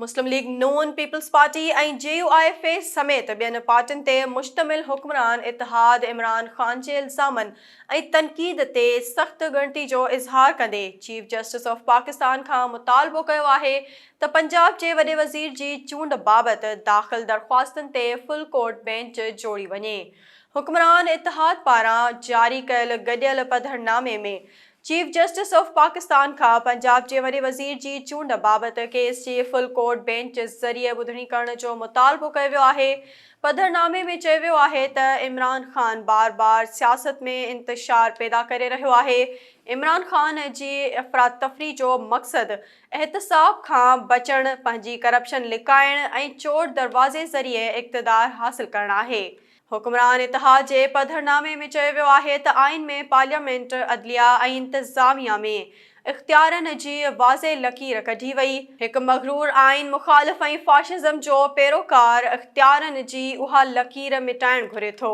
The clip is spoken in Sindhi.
Muslim League Noon, Peoples Party ۽ J U I F سميت ٻين پارٽين تي مشتمل حڪمران اتحاد عمران خان جي الزامن ۽ تنقيد تي سخت ڳڻتي جو اظهار ڪندي چيف جسٽس آف پاڪستان کان مطالبو ڪيو آهي ته پنجاب جي وڏي وزير جي چونڊ بابت داخل درخواستن تي فل ڪورٽ بينچ جوڙي وڃي. حڪمران اتحاد پاران جاري ڪيل گڏيل پڌرنامي ۾ چيف جسٽس آف پاڪستان کان پنجاب جي وڏي وزير جي چونڊ بابت ڪيس جي فل ڪورٽ بينچ ذريعي ٻڌڻي ڪرڻ جو مطالبو ڪيو ويو آهي. پڌرنامي ۾ چيو ويو آهي ته عمران خان بار بار سياست ۾ انتشار پيدا ڪري رهيو آهي، عمران خان جي افراتفري جو مقصد احتساب کان بچڻ، پنهنجي ڪرپشن لڪائڻ ۽ چور دروازي ذريعي اقتدار حاصل ڪرڻ آهي. حڪمران اتحاد جي پڌرنامي ۾ چيو ويو آهي ته آئين ۾ پارليامينٽ، عدليه ۽ انتظاميا ۾ اختيارن جي واضح لڪير ڪڍي وئي. هڪ مغرور آئين مخالف ۽ فاشزم جو پيروڪار اختيارن جي اها لڪير مٽائڻ گهري ٿو.